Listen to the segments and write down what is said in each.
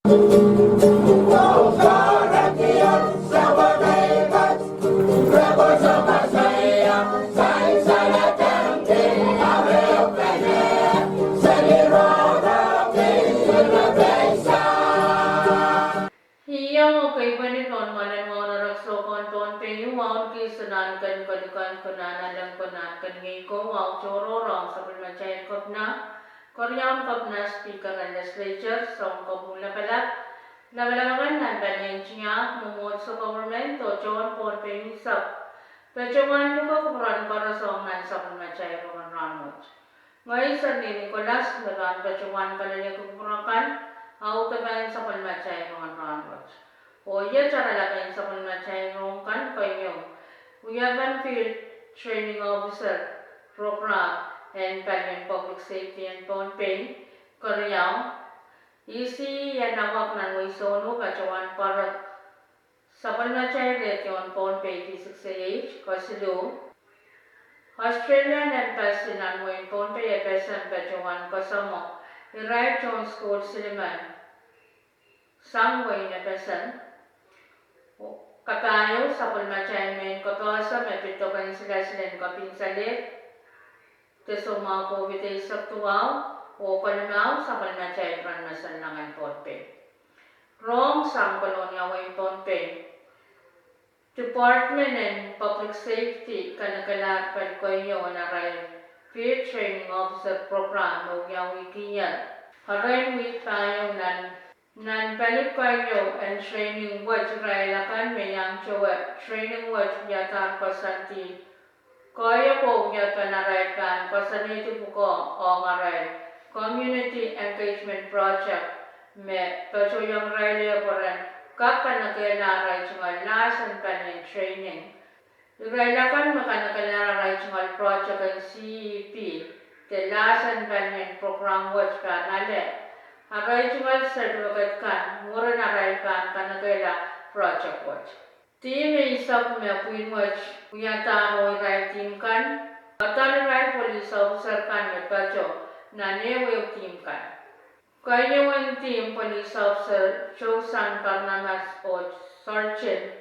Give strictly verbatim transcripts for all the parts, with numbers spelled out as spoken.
Ih, okei, pwehn pwong mwoalen wahu en erekiso kan Pohnpei, wahu en kihsang nan ken kolikan, kin nan alen, kin nan ken iei ko, wahu tohrohr ong sapwellimatail Kepina, keriaun Kepina, Speaker en Legislature, Sounkopwung Lapalap, lapalap akan nan palien tiahk, mwomwohdiso, government oh tohn Pohnpei unsek, patohwan luke kupwuren koaros ong nan sapwellimatail rongen rahnwet. Ngehi Serlin Nicholas me pahn patohwan kalelehki kupwur akan, audepen sapwellimatail rongen rahnwet. Oh iet oaralap en sapwellimatail rohng kan keieu: Wiepen Field Training Officer Program en palien Public Safety en Pohnpei, keriau, E C en Awak nan wehi Sonu patohwan pwarek sapwellimatail radio en Pohnpei V six A H, kesiluh, Australian Embassy nan wehin Pohnpei FSM patohwan koasoamwo irail tohn sukuhl silimen sang wehin FSM. Kapahieu, sapwellimatail mehn koapohse me pid doken silasil en kepin salehd de soumwahu COVID eisek duwau, oh kolimau, sapwellimatail peren mesen langehn Pohnpei. Rohng sang Kolonia wehin Pohnpei, Department en Public Safety kanekelahr pali keieu en arail Field Training Officer Program me wiawihkier erein wihk pahieu nan, nan pali keieu en training wet. Irail akan me iang towe training wet wiadahr koasoandi koahiek oh wiepen arail pahn koasoanehdi pwukoa ong arail Community Engagement Project me patohwan irail pwe ren kak kanekehla arail tungoal lahsen palien training. Irail akan me kanekelahr arail tungoal project en C E P de lahsen palien program wet pahn ale arail tungoal certificate kan mwurin arail pahn kanekehla project wet. Dihmw eisek me pwihn wet wiadahr oh irail dihmw kan, adal irail police officer kan me patoh nan ehuehu dihmw kan. Keieun dihmw police officer Josan Barnabas oh Sergeant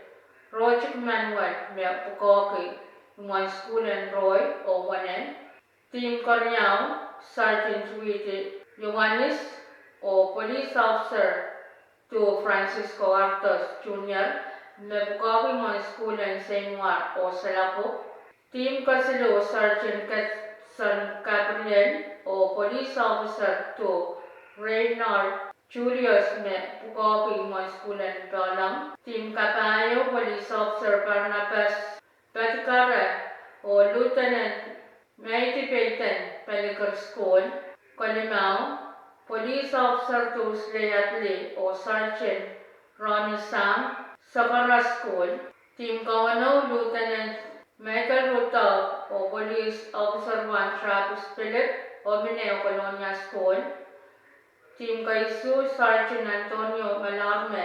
Rohtik Manuel me pwukoahki imwen sukuhl en Roy oh Wenen. Dihmw keriau Sergeant Widi Iohannis oh police officer two Francisco Arthur Junior me pwukoahki imwen sukuhl en Seinwar oh Salapwup. Dihmw kesiluh Sergeant Ketson Gabriel oh police officer two Reinald Julius me pwukoahki imwen sukuhl en Pohlong. Dihmw kapahieu police officer Barnabas Padikara oh Lieutenant Meidi Peyton Palikir School. Kolimau, police officer two Slay Atli oh Sergeant Ronnie Sam, Sakara School. Dihmw kawenou Lieutenant Michael Rudolph oh police officer one Travis Philip, Omine, Kolonia School. Dihmw keisuh Sergeant Antonio Malorme,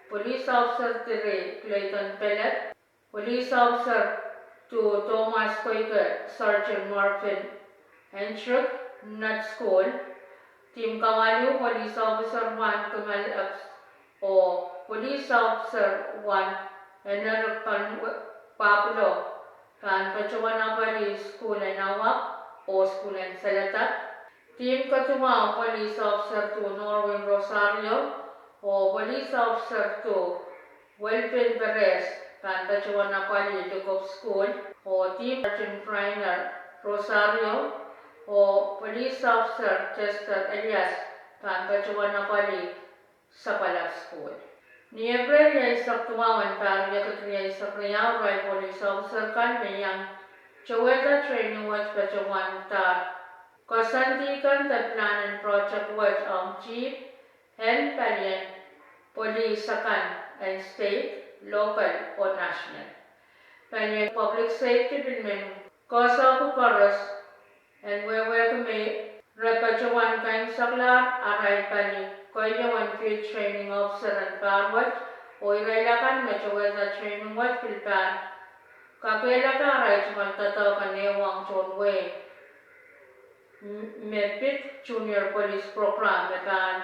police officer three Clayton Philip, police officer two Thomas Koike, Sergeant Marvin Hendrick, Nutt School. Dihmw kawalu police officer one Kimal Epps oh police officer one Eneric Pablo pahn patohwan apwalih sukuhl en Awak oh sukuhl en Saledap. Dihmw kaduwau police officer two Norwin Rosario oh police officer two Welvin Perez pahn patohwan apwalih Likop School, oh dihmw Sergeant Rainer Rosario oh police officer Chester Elias pahn patohwan apwalih Sapwalap School. Ni Epreil rieisek duwau en pahr riekid rieisek riau, irail police officer kan me iang towehda training wet patohwandahr koasoandi kan de pilahn en project wet ong chief en palien police akan en state, local oh national. Palien public safety pil men koasoahki koaros en wehwehki me re patohwan kaimwseklahr arail pali keieu en field training officer en pahr wet, oh irail akan me towehda training wet pil pahn kakehlaka arail tungoal doadoahk en ehuong tohn wehi me pid junior police program me pahn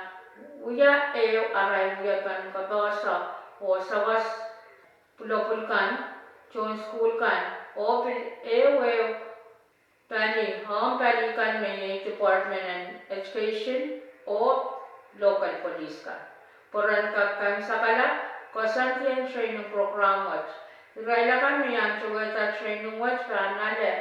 wia ehu arail wiepen kapehse oh sawas pwulopwul kan, tohn sukuhl kan, oh pil ehu ehu pali ong pali kan me iei Department en Education oh local police kan, pwe ren kak kaimwisekala koasoandien training program wet. Irail akan me iang towehda training wet pahn ale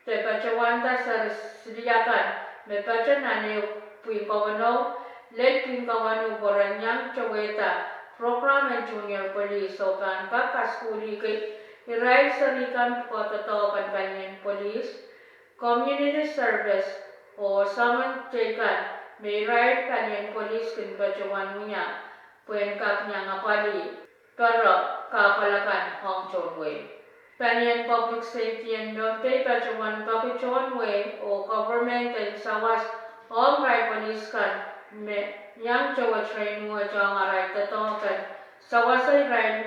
de patohwanda seri siliakan me pato nan ehu pwihn kawenou, lel pwihn kawenou, pwe ren iang towehda program en junior police oh pahn kak kasukuhlihki irail seri kan pwukoa doadoahk en palien police, community service, oh soangen teikan me irail palien police kin patohwan wia pwehn kak iang apwalih pere kahpwal akan ong tohn wehi. Palien public safety en Pohnpei patohwan peki tohn wehi oh government en sawas ong irail police kan me iang towe training wet ong arail doadoahk en sawasa irail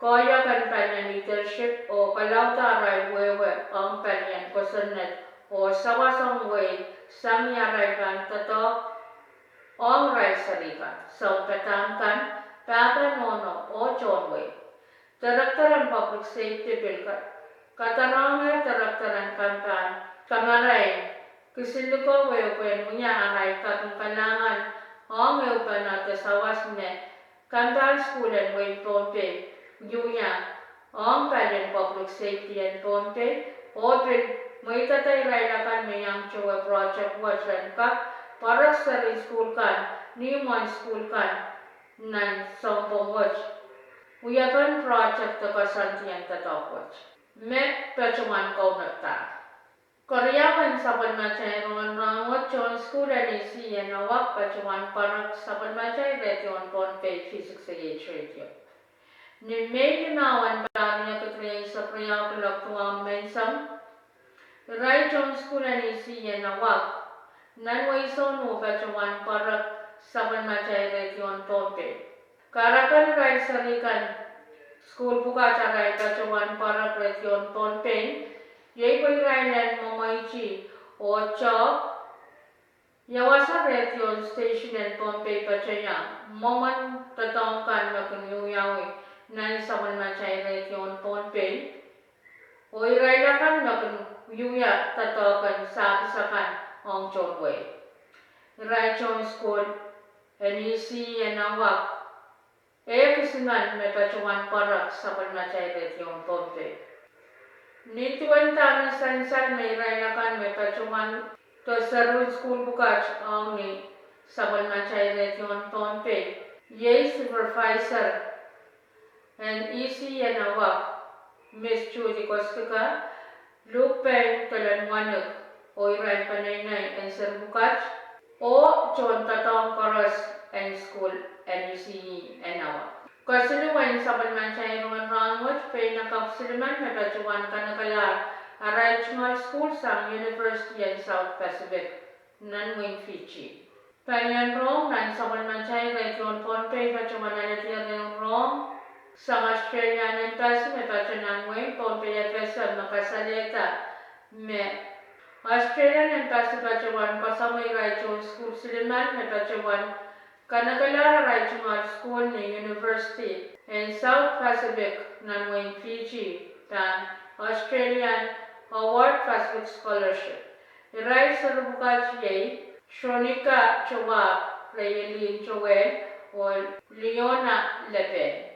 koahiek en palien leadership oh kalaudehla arail wehwe ong palien kosonned oh sawas ong wehi, sang ni arail pahn doadoahk ong irail seri kan, sounpadahk kan, pahpa, nohno oh tohn wehi. Director en Public Safety pil ka- kadarohngehr director en kampahn kamarain kisinlikou ehu pwehn wia arail kaping kalahngan ong ehupene de sawas me kampahn sukuhl en wehin Pohnpei wiewia ong palien public safety en Pohnpei, oh pil mweidada irail akan me iang towe project wet ren kak pwarek seri sukuhl kan ni imwen sukuhl kan nan sounpwong wet. Wiepen project de koasoandien doadoahk wet me patohwan kaunopada. Keriau en sapwellimatail rongen rahnwet, tohn sukuhl en E C E en Awa patohwan pwarek sapwellimatail redio en Pohnpei V six A H radio. Ni Mei limau en pahr riekid rieisek riau kuloak duwau menseng, irail tohn sukuhl en E C E en Awa nan wehi Sonuh patohwan pwarek sapwellimatail redio en Pohnpei. Kahrepen irail seri kan sukuhl pwukat arail patohwan pwarek redio en Pohnpei iei pwe irail en mwemweiti oh tehk ia wasa redio station en Pohnpei patohwan mwomwen doadoahk kan me kin wiawi nan sapwellimatail redio en Pohnpei, oh irail akan me kin wiewia doadoahk en sahpis akan ong tohn wehi. Irail tohn sukuhl en E C E en Awa eh kisimen me patohwan pwarek sapwellimatail redio en Pohnpei. Nin duwen dahme sansal me irail akan me patohwan de serien sukuhl pwukat ong ni sapwellimatail redio en Pohnpei iei supervisor en E C E en Awa, Miss Judy Kosgei, Luhk Pein Delen Wanik, oh irail peneinei en seri pwukat, oh tohn doadoahk koaros en sukuhl en E C E en Awa. Kesiluhwen sapwellimatail rongen rahnwet, pein akapw silimen me patohwan kanekelahr arail tungoal sukuhl sang University en South Pacific nan wehin Fiji. Palien rong nan sapwellimatail redio en Pohnpei patohwan aledier ehu rong sang Australian Embassy me pato nan wehin Pohnpei, FSM, me kasalehda me Australian Embassy patohwan kasamwo irail tohn sukuhl silimen me patohwan kanekelahr arail tungoal sukuhl ni University en South Pacific nan wehin Fiji pahn Australian Award Pacific Scholarship. Irail seri pwukat iei Shonika Chowab, Reilin Joel, oh Leona Lepin.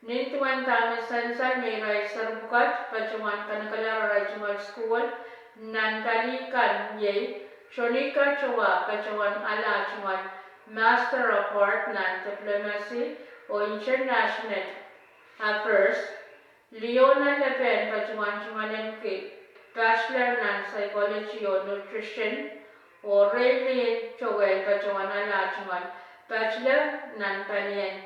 Nin duwen dahme sansal me irail seri pwukat patohwan kanekelahr arail tungoal sukuhl nan pali kan iei Shonika Chowab patohwan ale tungoal Master of Art nan Diplomacy oh International Affairs, Leona Lepin patohwan tungoal ahneki Bachelor nan Psychology oh Nutrition, oh Reilin Joel patohwan ale tungoal Bachelor nan palien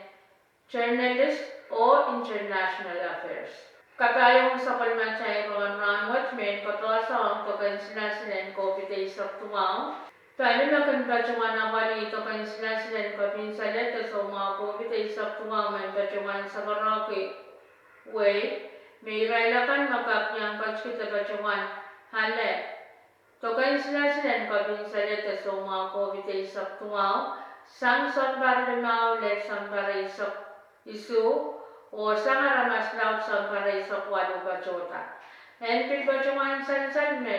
Journalist oh International Affairs. Kapahiong sapwellimatail rongen rahnwet mehn kapehse ong doken silasil en COVID eisek duwau. Pali me kin patohwan apwalih doken silasil en kopin salede soumwahu COVID eisek duwau men patohwan sakaraki wehi, me irail akan me kak iang ketikihda patohwan ale doken silasil en kopin salede soumwahu COVID eisek duwau sang sounpar limau lel sounpar eisek isuh, oh sang aramas laud sounpar eisek waluh patohda. En pil patohwan sansal me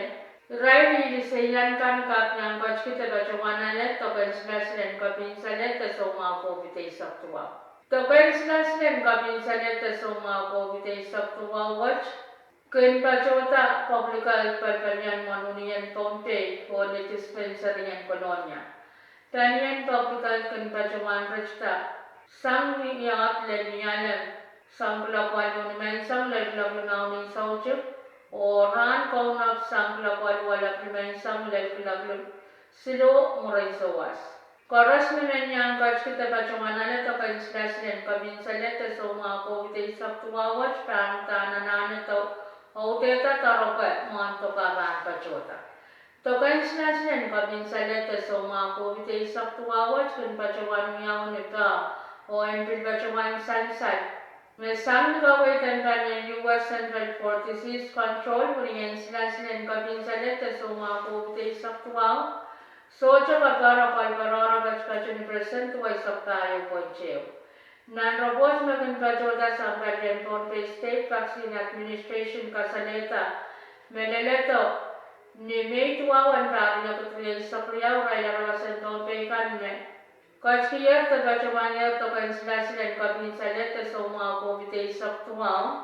irail iliseian kan kak iang ketiki de patohwan alehda doken silasil en kepin salehda soumwahu COVID eisek duwau. Doken silasil en kepin salehda soumwahu COVID eisek duwau wet kin patohda Public Health Department en mwohn Unien Pohnpei oh ni dispensary en Kolonia. Palien Public Health kin patohwan ritida sang ni iangahki lel Nialem sang kuloak waluh ni menseng lel kuloak limau ni soutik, oh rahn Kaunop sang kuloak waluh alap ni menseng lel kuloak siluh mwurin souwas. Koaros me men iang ketiki de patohwan alehda doken silasil en kepin salehda soumwahu COVID eisek duwau wet pahn uhdahn anahne doudehda doaropwe mwohn doka pahn patohda. Doken silasil en kepin salehda soumwahu COVID eisek duwau wet kin patohwan wiawi ni peh, oh en pil patohwan sansal me sang ni kaweid en palien U S Centers for Disease Control, unien silasil en kepin salehda soumwahu COVID eisek duwau sohte kapere pwalpwaloro patpato ni percent duweisek pahieu point ehu. Nan report me kin patohda sang palien Pohnpei State Vaccine Administration kasalehda me leledo ni Mei duwau en pahr riekid rieisek riau, irail aramas en Pohnpei kan me ketikihier de patohwaniher doken silasil en kepin salehda soumwahu COVID eisek duwau,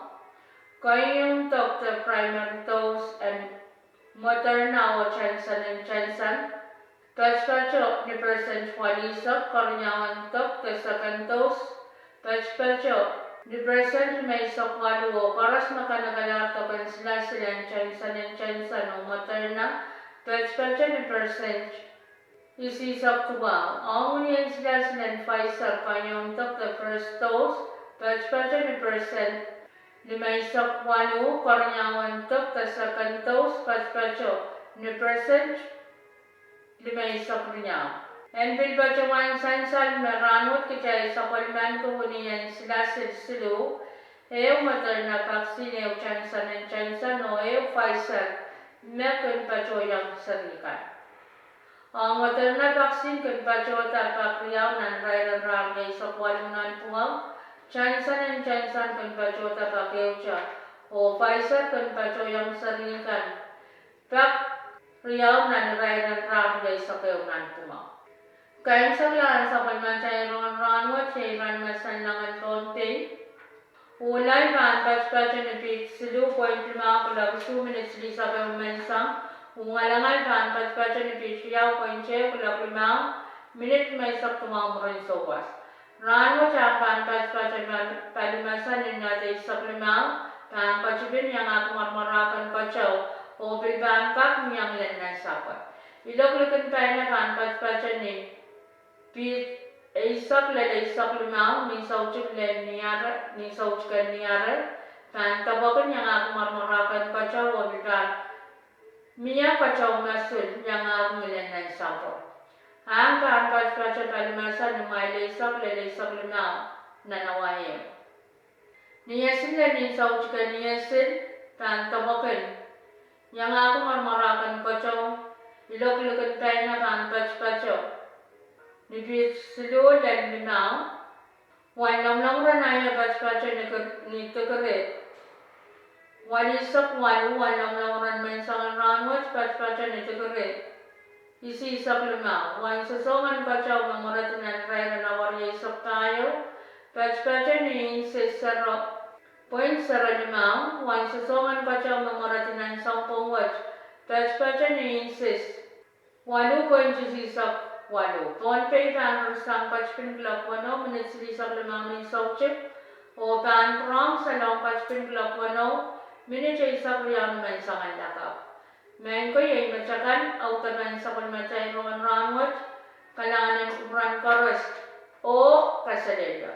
keieun dok de primary dose en Moderna oh Johnson and Johnson, patpato ni percent walihsek. Keriaun dok de second dose, patpato ni percent limeisek waluh, oh koaros me kanekelahr doken silasil en Johnson and Johnson oh Moderna, patpato ni percent isihsek duwau. Ong unien silasil en Pfizer, keieun dok de first dose, patpato ni percent limeisek waluh. Keriaun dok de second dose, patpato ni percent limeisek riau. En pil patohwan sansal me rahnwet kitail sapwellimaniki unien silasil siluh, ehu Moderna vaccine, ehu Johnson and Johnson oh ehu Pfizer, me kin patohiong seri kan. Ong Moderna vaccine kin patohda pak riau nan irair en rahnwet eisek waluh nanpwungau, Johnson and Johnson kin patohda pak ehute, oh Pfizer kin patohiong seri kan pak riau nan irair en rahnwet eisek ehu nanpwungau. Kaimwisekla en sapwellimatail rongen rahnwet iei iren me sanlengen Pohnpei. Uhlal pahn patpato ni piht siluh point limau kuloak isuh minit silihsek ehu menseng. Ungalangal pahn patpato ni piht riau point ehu kuloak limau minit limeisek duwau mwurin souwas. Rahnwet ahng pahn patpato me palimese ni nait eisek limau pahn ketipin iangahki mwarmwarahken keteu, oh pil pahn kak mie lel nansapwe. Iloak likin paina pahn patpato ni piht eisek lel eisek limau ni soutik lel ni are, ni soutiken ni are, pahn depwekin iangahki mwarmwarahken keteu oh pil pahn mie keteu mosul iangahki mie lel nansapwe. Ahng pahn patpato palimese ni mwail eisek lel eisek limau nan awa ehu. Ni esil lel ni soutiken ni esil pahn depwekin iangahki mwarmwarahken keteu. Iloak likin paina pahn patpato ni piht siluh lel limau. Wen lomwlomw ren aio patpato ni kir-, ni dikiri walihsek waluh. Wen lomwlomw ren menseng en rahnwet patpato ni dikiri isihsek limau. Wen sosohng en keteu me mweredi nan irair en awa rieisek pahieu patpato ni inches zero point zero limau. Wen sosohng en keteu me mweredi nan sounpwong wet patpato ni inches waluh point isihsek waluh. Pohnpei pahn rirasang ketipin kuloak weneu minit silihsek limau ni soutik, oh pahn pwurehng salong ketipin kuloak weneu minit eisek riau ni menseng en lakapw. Maing ko, iei metakan audepen sapwellimatail rongen rahnwet. Kalahngan en kupwuren koaros oh kaselehlie.